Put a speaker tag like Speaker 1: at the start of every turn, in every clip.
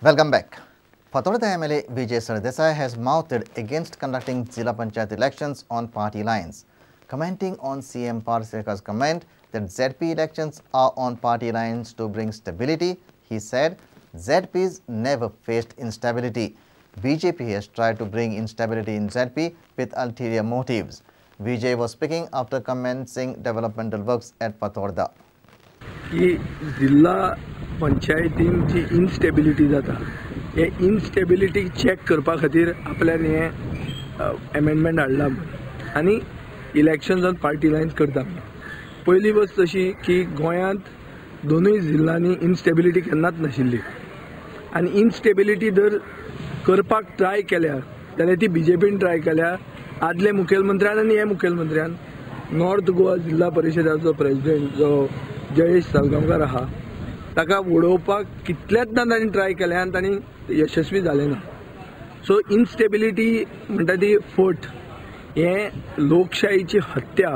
Speaker 1: Welcome back. Fatorda MLA Vijay Sardesai has mouthed against conducting Zilla Panchayat elections on party lines. Commenting on CM Parsekar's comment that ZP elections are on party lines to bring stability, he said ZPs never faced instability. BJP has tried to bring instability in ZP with ulterior motives. Vijay was speaking after commencing developmental works at Fatorda.
Speaker 2: की जिल्हा पंचायतीन जी instability जाता हे instability check करपा खातीर आपल्यान हें एमेंडमेंट हाडला आनी इलेक्शन्स ऑन पार्टी लायन्स करता. पयली वस्त अशी की गोंयांत दोनूय जिल्ल्यांनी इनस्टेबिलिटी केन्नाच नाशिल्ली आनी इनस्टेबिलिटी जर करपाक ट्राय केल्या जाल्यार ती बीजेपीन ट्राय केल्या आदले मुखेलमंत्र्यान आनी हे मुखेलमंत्र्यान. नॉर्थ गोवा जिल्हा परिशदाचो प्रेसिडेंट जो जयेश सालगांवकार आहा ताका उडोवपाक कितल्याच तांणी ट्राय केल्या आनी तांणी यशस्वी जाले ना. सो इनस्टेबिलिटी म्हणटा ती फट, हें लोकशाहीची हत्या,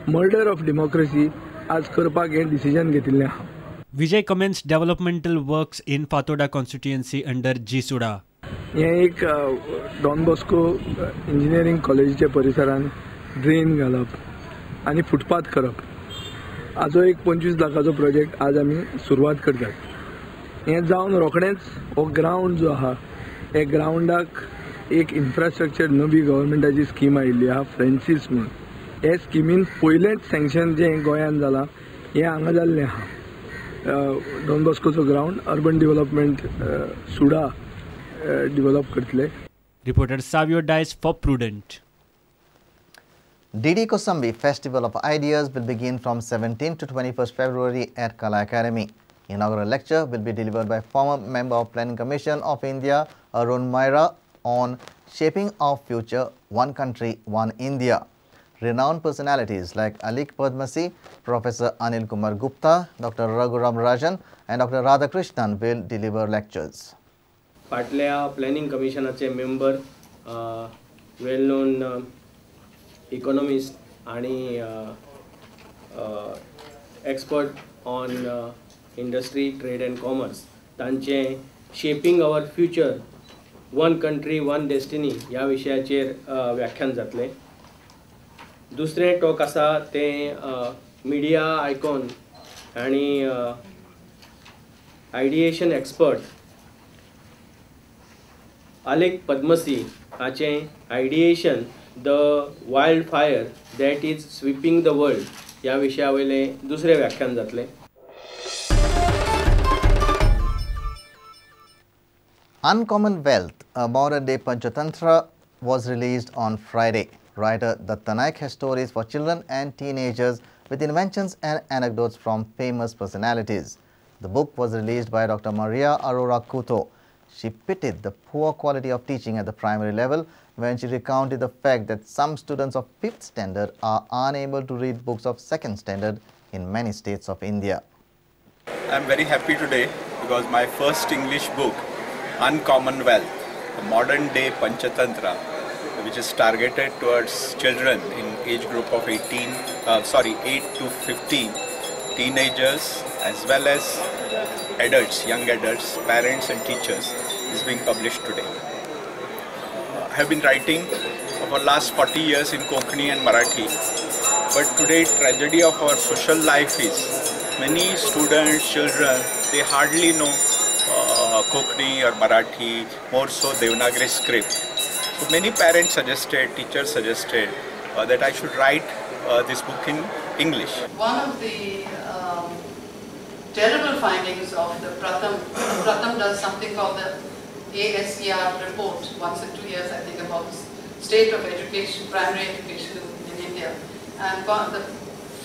Speaker 2: मर्डर ऑफ डेमोक्रेसी आज करपाक हें डिसिजन घेतिल्लें आहा.
Speaker 3: Vijay commenced developmental works in Fatorda constituency under GSUDA.
Speaker 2: हें एक डॉन बॉस्को इंजिनियरींग कॉलेजीच्या परिसरान ड्रेन घालप आनी फुटपाथ करप हाजो एक 25 लाखाचो प्रोजेक्ट आज आमी सुरवात करतात. हें जावन रोखडेंच हो ग्रावंड जो आहा हे ग्रावंडाक एक इन्फ्रास्ट्रक्चर नवी गव्हर्मेंटाची स्कीम आयिल्ली आहा फ्रेंसीस म्हणून. हे स्किमीन पयलेंच सँक्शन जें गोंयांत जालां हें हांगा जाल्लें आहा. डॉन बॉस्कोचो ground urban development SUDA develop करतले.
Speaker 3: Reporter Savio Dias for Prudent.
Speaker 1: DD Kosambi Festival of Ideas will begin from 17 to 21st February at Kala Academy. Inaugural lecture will be delivered by former member of Planning Commission of India Arun Maira on Shaping Our Future, One Country, One India. Renowned personalities like Alik Padmasi, Professor Anil Kumar Gupta, Dr. Raghuram Rajan and Dr. Radhakrishnan will deliver lectures.
Speaker 4: फाटल्या planning कमिशनाचे member, वेल non economist आणि expert on industry, trade and commerce तांचें shaping our future one country one destiny ह्या विशयाचेर व्याख्यान जातलें. दुसरें talk आसा तें मिडिया आयकॉन आनी आयडिएशन एक्सपर्ट आलेख पद्मसी हाचें ideation the wild fire that is sweeping the world ह्या विशया वयलें दुसरें व्याख्यान जातलें.
Speaker 1: Uncommon Wealth, a modern day Panchatantra, was released on Friday. Writer Datta Naik has stories for children and teenagers with inventions and anecdotes from famous personalities. The book was released by Dr. Maria Aurora Couto. She pitied the poor quality of teaching at the primary level when she recounted the fact that some students of 5th standard are unable to read books of 2nd standard in many states of India.
Speaker 5: I am very happy today because my first English book, Uncommon Wealth, a modern day Panchatantra, which is targeted towards children in age group of 8 to 15, teenagers as well as adults, young adults, parents and teachers, is being published today. I have been writing for the last 40 years in Konkani and Marathi, but today tragedy of our social life is many students, children, they hardly know Konkani or Marathi, more so Devanagari script. So many parents suggested, teachers suggested that I should write this book in English.
Speaker 6: One of the terrible findings of the Pratham does something called the ASER report once in 2 years, I think, about the state of education, primary education in India. And the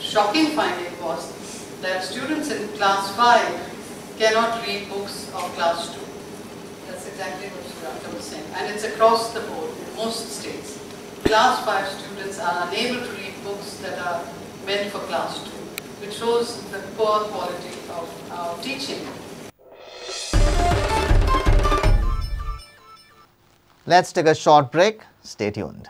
Speaker 6: shocking finding was that students in class 5 cannot read books of class 2. That's exactly what Suranta was saying. And it's across the board in most states. Class 5 students are unable to read books that are meant for class 2, which shows the poor quality of our teaching.
Speaker 1: Let's take a short break. Stay tuned.